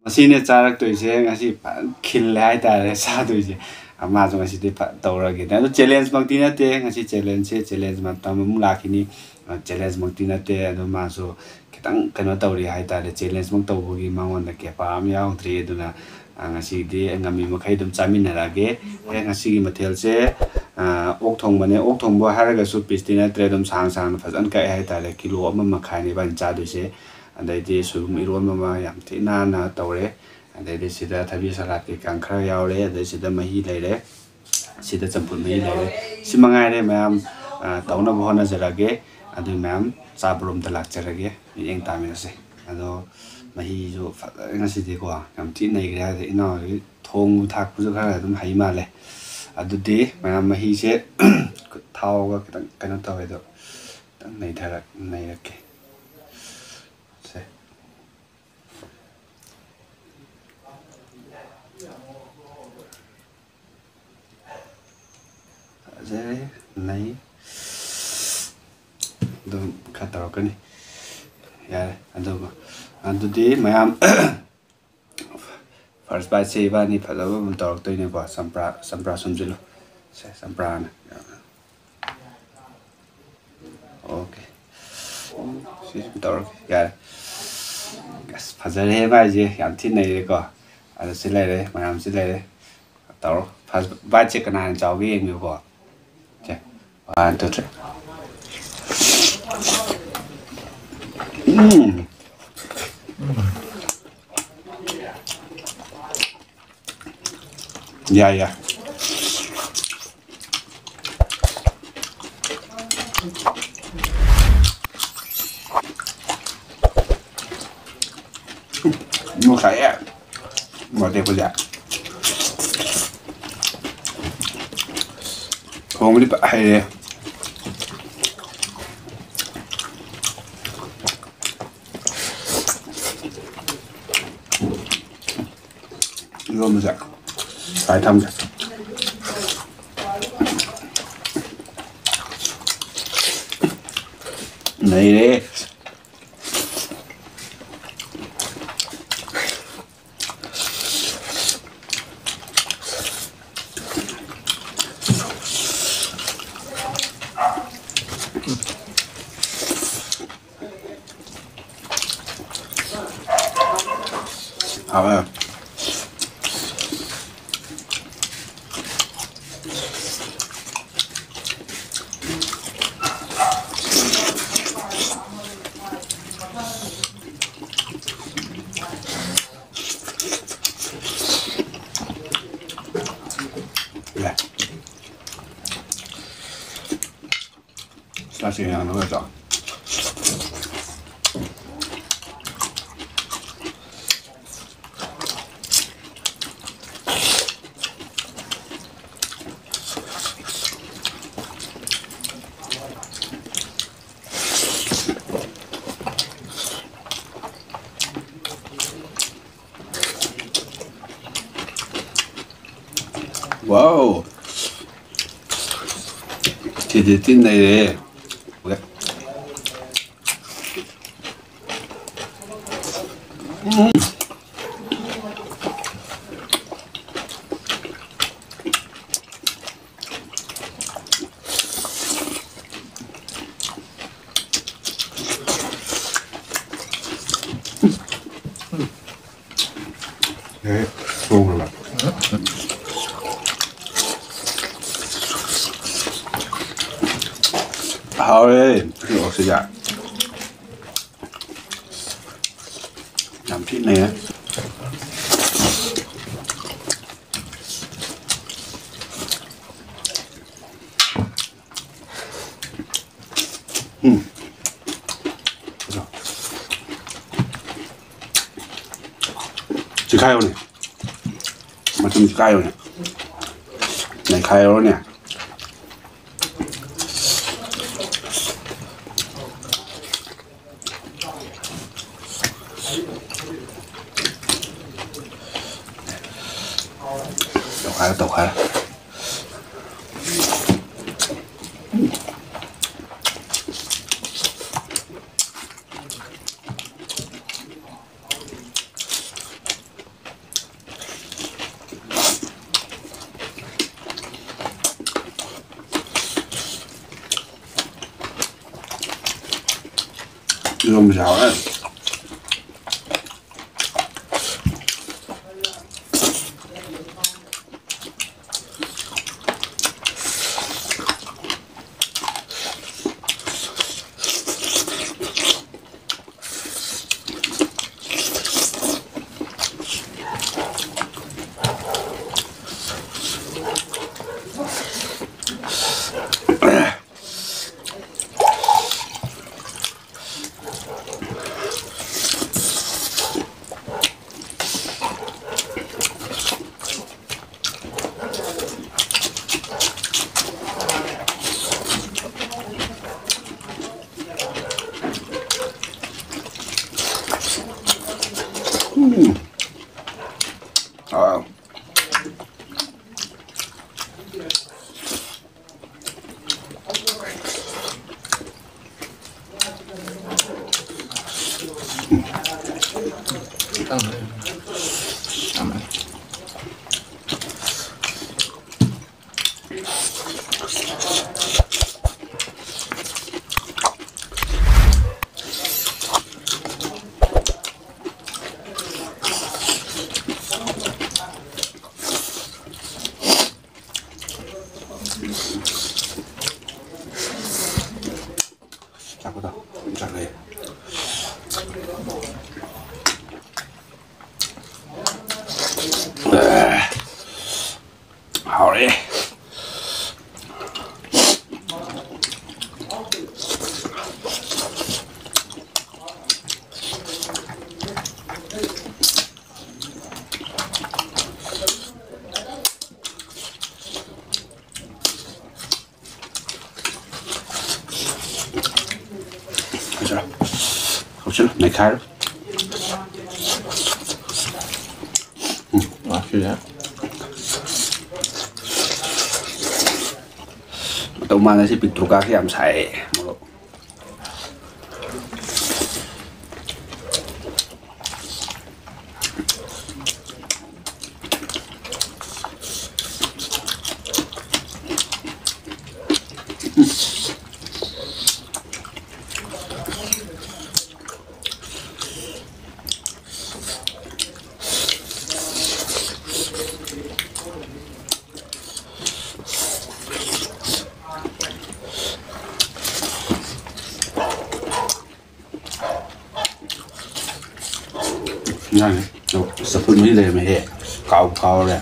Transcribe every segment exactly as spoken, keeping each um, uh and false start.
ꯃꯁꯤꯅꯦ ꯆꯥꯔꯛꯇꯣꯏꯁꯦ꯫ ꯉꯁꯤ ꯐꯖꯅ ꯈꯤꯜꯂꯦ ꯍꯥꯏꯇꯥꯔꯦ ꯆꯥꯗꯣꯏꯁꯦ꯫ ꯃꯥꯁꯨ ꯉꯁꯤꯗꯤ ꯐ-, ꯇꯧꯔꯒꯦꯅꯦ꯫ ꯑꯗꯣ ꯆꯦꯂꯦꯟꯖꯃꯛꯇꯤ ꯅꯠꯇꯦ꯫ ꯉꯁꯤ ꯆꯦꯂꯦꯟꯖꯁꯦ, ꯆꯦꯂꯦꯟꯖ ꯃꯇꯝ ꯑꯃꯨꯛ ꯂꯥꯛꯈꯤꯅꯤ꯫ ꯑ, ꯆꯦꯂꯦꯟꯖꯃꯛꯇꯤ ꯅꯠꯇꯦ꯫ ꯑꯗꯣ ꯃꯥꯁꯨ ꯈꯤꯇꯪ ꯀꯩꯅꯣ ꯇꯧꯔꯤ ꯍꯥꯏꯇꯥꯔꯦ꯫ ꯆꯦꯂꯦꯟꯖꯃꯛ ꯇꯧꯕꯒꯤ ꯃꯉꯣꯟꯗ ꯀꯦꯄꯥ ꯑꯃ ꯌꯥꯎꯗ꯭ꯔꯤ꯫ ꯑꯗꯨꯅ, ꯑ, ꯉꯁꯤꯗꯤ ꯉꯝꯃꯤ ꯃꯈꯩ ꯑꯗꯨꯝ ꯆꯥꯃꯤꯟꯅꯔꯛꯑꯒꯦ꯫ ꯑꯦ, ꯉꯁꯤꯒꯤ ꯃꯊꯦꯜꯁꯦ, ꯑ, ꯑꯣꯛ ꯊꯣꯡꯕꯅꯦ꯫ ꯑꯣꯛ ꯊꯣꯡꯕ ꯍꯥꯏꯔꯒꯁꯨ ꯄꯤꯁꯇꯤ ꯅꯠꯇ꯭ꯔꯦ, ꯑꯗꯨꯝ ꯁꯥꯡ ꯁꯥꯡꯅ ꯐꯖꯅ ꯀꯛꯑꯦ ꯍꯥꯏꯇꯥꯔꯦ꯫ ꯀꯤꯂꯣ ꯑꯃ ꯃꯈꯥꯏꯅꯦ ꯏꯕꯥꯅꯤ ꯆꯥꯗꯣꯏꯁꯦ꯫ ꯑꯗꯩꯗꯤ ꯁꯣꯏꯕꯨꯝ ꯏꯔꯣꯟꯕ ꯑꯃ ꯌꯥꯝ ꯊꯤ ꯅꯥꯟꯅ ꯇꯧꯔꯦ꯫ ꯑꯗꯩꯗꯤ ꯁꯤꯗ ꯊꯕꯤ ꯁꯂꯥꯠ ꯀꯩꯀꯥ ꯈꯔ ꯌꯥꯎꯔꯦ꯫ ꯑꯗꯩ ꯁꯤꯗ ꯃꯍꯤ ꯂꯩꯔꯦ꯫ ꯁꯤꯗ ꯆꯝꯐꯨꯠ ꯃꯍꯤ ꯂꯩꯔꯦ꯫ ꯁꯤ ꯃꯉꯥꯏꯔꯦ ꯃꯌꯥꯝ, ꯑ, ꯇꯧꯅꯕ ꯍꯣꯠꯅꯖꯔꯒꯦ꯫ ꯑꯗꯨ ꯃꯌꯥꯝ ꯆꯥꯕꯔꯣꯝꯗ ꯂꯥꯛꯆꯔꯒꯦ꯫ ꯃꯤꯠꯌꯦꯡ ꯇꯥꯃꯤꯟꯅꯁꯦ꯫ ꯑꯗꯣ ꯃꯍꯤꯁꯨ ꯐꯖꯔꯦ ꯉꯁꯤꯗꯤꯀꯣ꯫ ꯌꯥꯝ ꯊꯤ ꯅꯩꯈ꯭ꯔꯦ ꯍꯥꯏꯗꯤ ꯏꯅꯥꯎꯁꯤ ꯊꯣꯡꯕ ꯊꯥꯛꯄꯁꯨ ꯈꯔ ꯑꯗꯨꯝ ꯍꯩ ꯃꯥꯜꯂꯦ꯫ ꯑꯗꯨꯗꯤ ꯃꯌꯥꯝ ꯃꯍꯤꯁꯦ ꯊꯥꯎꯒ ꯈꯤꯇꯪ ꯀꯩꯅꯣ ꯇꯧꯋꯦ ꯑꯗꯣ ꯈꯤꯇꯪ ꯅꯩꯊꯔꯛ-, ꯅꯩꯔꯛꯀꯦ꯫ ꯁꯦ꯫ ꯐꯖꯔꯦ, ꯅꯩ꯫ ꯑꯗꯨꯝ ꯈꯔ ꯇꯧꯔꯛꯀꯅꯤ꯫ ꯌꯥꯔꯦ꯫ ꯑꯗꯨꯒ, ꯑꯗꯨꯗꯤ ꯃꯌꯥꯝ, ꯐꯥꯔꯁ ꯕꯥꯏꯠꯁꯦ ꯏꯕꯥꯅꯤ ꯐꯖꯕ ꯑꯃ ꯇꯧꯔꯛꯇꯣꯏꯅꯦꯀꯣ꯫ ꯆꯝꯄ꯭ꯔꯥ, ꯆꯝꯄ꯭ꯔꯥ ꯁꯨꯝꯖꯤꯜꯂꯨ꯫ ꯁꯦ, ꯆꯝꯄ꯭ꯔꯥꯅ꯫ ꯑꯣꯀꯦ꯫ ꯁꯤ ꯁꯨꯝ ꯇꯧꯔꯒꯦ꯫ ꯌꯥꯔꯦ꯫ ꯑꯁ, ꯐꯖꯔꯦꯍꯦ ꯃꯥꯏꯁꯦ꯫ ꯌꯥꯝ ꯊꯤ ꯅꯩꯔꯦꯀꯣ꯫ ꯑꯗꯣ ꯁꯤ ꯂꯩꯔꯦ, ꯃꯌꯥꯝ ꯁꯤ ꯂꯩꯔꯦ꯫ ꯇꯧꯔꯣ꯫ ꯐꯥꯔꯁ ꯕꯥꯏꯠꯁꯦ ꯀꯅꯥꯅ ꯆꯥꯎꯒꯦ ꯌꯦꯡꯕꯤꯌꯨꯀꯣ꯫ ꯁꯦ꯫ One, two, three꯫ ꯎꯝ꯫ ꯌꯥꯏ, ꯌꯥꯏ꯫ ꯉꯁꯥꯏ ꯃꯣꯔꯣꯛ ꯑꯇꯦꯛꯄꯁꯦ ꯊꯣꯡꯕꯗꯤ ꯐ ꯍꯩꯔꯦ꯫ ꯏꯔꯣꯟꯕꯁꯦ ꯁꯥꯏ ꯊꯝꯒꯦ꯫ ꯅꯩꯔꯦ꯫ ꯍꯥꯎꯋꯦ꯫ ꯌꯥꯏ꯫ ꯆꯥꯁꯦ ꯌꯥꯅꯕ ꯆꯥꯎ꯫ Wow! ꯁꯤꯗꯤ ꯇꯤꯟ ꯂꯩꯔꯦ꯫ ꯎꯝ꯫ ꯑꯦ, ꯊꯣꯡꯉꯕ? ꯍꯥꯎꯔꯦ, ꯁꯤ ꯑꯣꯛꯁꯤꯒ꯫ ꯌꯥꯝ ꯊꯤ ꯅꯩꯌꯦ꯫ ꯎꯝ꯫ ꯆꯤꯈꯥꯏꯌꯣꯅꯦ꯫ ꯃꯇꯨꯝ ꯆꯤꯈꯥꯏꯌꯣꯅꯦ꯫ ꯅꯩꯈꯥꯏꯔꯣꯅꯦ꯫ ꯇꯧꯈꯥꯏꯔꯣ, ꯇꯧꯈꯥꯏꯔꯣ꯫ ꯏꯔꯣꯝꯕꯁꯦ ꯍꯥꯎꯔꯦ꯫ ꯑꯥ꯫ ꯆꯥꯛꯄꯗꯣ ꯆꯥꯛꯂꯦ꯫ ꯍꯥꯎꯔꯦ꯫ ꯍꯥꯞꯆꯤꯜꯂꯣ꯫ ꯍꯥꯞꯆꯤꯜꯂꯣ, ꯅꯩꯈꯥꯏꯔꯣ꯫ ꯎꯝ, ꯉꯁꯤꯁꯦ ꯃꯇꯧ ꯃꯥꯟꯅꯁꯤ ꯄꯤꯛꯇ꯭ꯔꯨ ꯀꯥꯁꯦ ꯌꯥꯝ ꯁꯥꯏꯌꯦ, ꯃꯣꯔꯣꯛ꯫ ꯌꯥꯅꯤ꯫ ꯑꯣ, ꯆꯝꯐꯨꯠ ꯃꯍꯤ ꯂꯩꯔꯝꯃꯦꯍꯦ꯫ ꯀꯥꯎ ꯀꯥꯎꯔꯦ꯫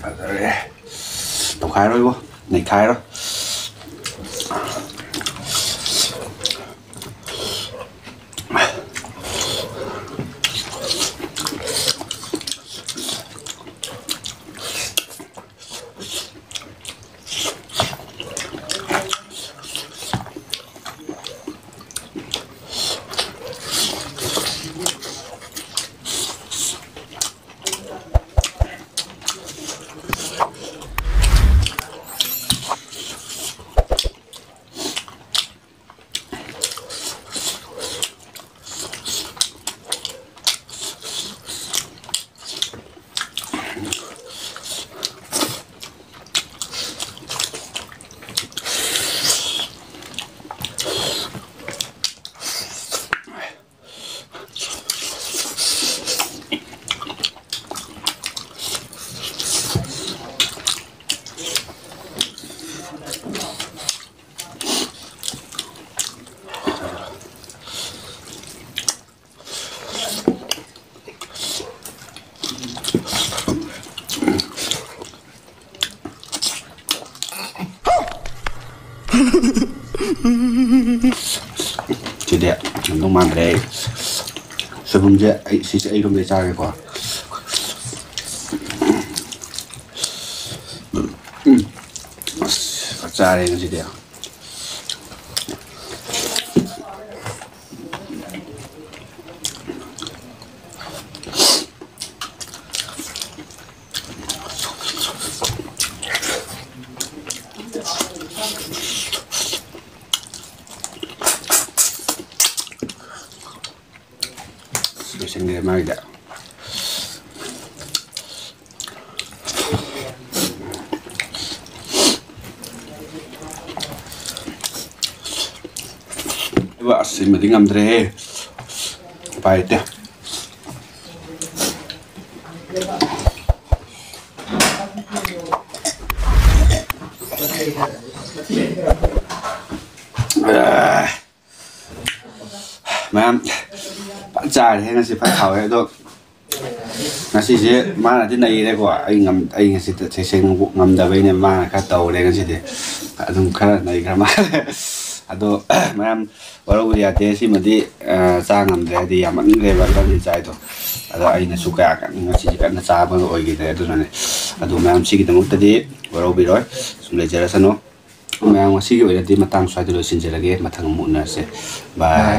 ꯐꯖꯔꯦ꯫ ꯇꯧꯈꯥꯏꯔꯣ ꯏꯕꯣ꯫ ꯅꯩꯈꯥꯏꯔꯣ꯫ ꯅꯨꯡ ꯃꯥꯟꯗ꯭ꯔꯦ ꯑꯩ꯫ ꯁꯣꯏꯕꯨꯝꯁꯦ ꯑꯩ, ꯁꯤꯁꯦ ꯑꯩ ꯔꯨꯝꯗꯩ ꯆꯥꯒꯦꯀꯣ꯫ ꯎꯝ꯫ ꯑꯁ, ꯐꯖ ꯆꯥꯔꯦ ꯉꯁꯤꯗꯤ꯫ ꯂꯣꯏꯁꯤꯟꯈ꯭ꯔꯦ ꯃꯥꯒꯤꯗ꯫ ꯑꯁ, ꯁꯤꯃꯗꯤ ꯉꯝꯗ꯭ꯔꯦꯍꯦ꯫ ꯎꯄꯥꯏ ꯂꯩꯇꯦ꯫ ꯃꯌꯥꯝ ꯐꯖ ꯆꯥꯔꯦ ꯉꯁꯤ, ꯐꯖ ꯍꯥꯎꯋꯦ꯫ ꯑꯗꯣ ꯉꯁꯤꯁꯦ ꯃꯥꯅꯗꯤ ꯅꯩꯔꯦꯀꯣ꯫ ꯑꯩ ꯉꯝ-, ꯑꯩ ꯉꯁꯤ ꯇꯁꯦꯡꯅ ꯉꯝꯗꯕꯩꯅꯦ, ꯃꯥꯅ ꯈꯔ ꯇꯧꯔꯦ ꯉꯁꯤꯗꯤ꯫ ꯑꯗꯨꯝ ꯈꯔ ꯅꯩꯈ꯭ꯔ ꯃꯥꯜꯂꯦ꯫ ꯑꯗꯣ ꯃꯌꯥꯝ ꯋꯥꯔꯧꯕꯗꯤ ꯌꯥꯗꯦ꯫ ꯁꯤꯃꯗꯤ, ꯑ, ꯆꯥ ꯉꯝꯗ꯭ꯔꯦ, ꯍꯥꯏꯗꯤ ꯌꯥꯝꯃꯟꯈ꯭ꯔꯦꯕ ꯉꯁꯤ ꯆꯥꯏꯗꯣ꯫ ꯑꯗꯣ ꯑꯩꯅꯁꯨ ꯀꯌꯥ ꯀꯟꯅ ꯉꯁꯤꯁꯦ ꯀꯟꯅ ꯆꯥꯕ ꯑꯣꯏꯈꯤꯗ꯭ꯔꯦ꯫ ꯑꯗꯨꯅꯅꯦ꯫ ꯑꯗꯣ ꯃꯌꯥꯝ ꯁꯤꯒꯤꯗꯃꯛꯇꯗꯤ ꯋꯥꯔꯧꯕꯤꯔꯣꯏ꯫ ꯁꯨꯝ ꯂꯩꯖꯔꯁꯅꯨ꯫ ꯃꯌꯥꯝ ꯉꯁꯤꯒꯤ ꯑꯣꯏꯅꯗꯤ ꯃꯇꯥꯡ ꯁ꯭ꯋꯥꯏꯗ ꯂꯣꯏꯁꯤꯟꯖꯔꯒꯦ꯫ ꯃꯊꯪ ꯑꯃꯨꯛ ꯎꯅꯔꯁꯦ꯫ ꯕꯥꯏ꯫